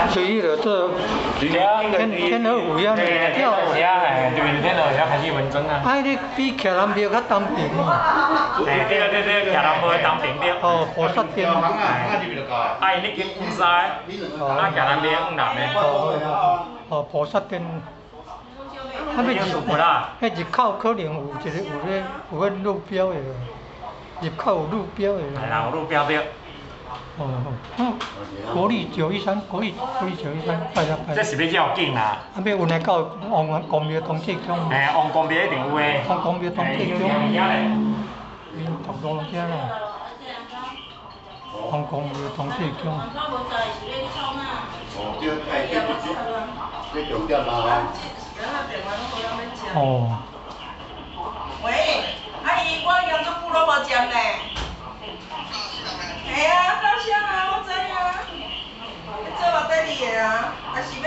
所以就做天天河湖遐跳遐嘿，對天河遐開始紛爭啊。啊，你比徛南廟較東邊哦。嘿，對對對，徛南廟東邊對。哦，菩薩殿。啊，伊咧經往西，啊，徛南廟往南的。哦哦，菩薩殿。啊，欲入啦。彼入口可能有一个有咧有彼路標的，入口有路標的。係啦，有路標對。哦哦，國立913，國立九一三，拜啦拜。這是欲繞境啦。啊，欲運來到王公廟東濟宮。嘿，王公廟一定有的。王公廟東濟宮。因讀路遮啦。王公廟東濟宮。哦，對，哎，這重點啊。哦。喂，阿姨，我用足久攏無接呢。嘿啊，到啥啊？我知啊。你做目底的啊，啊是欲。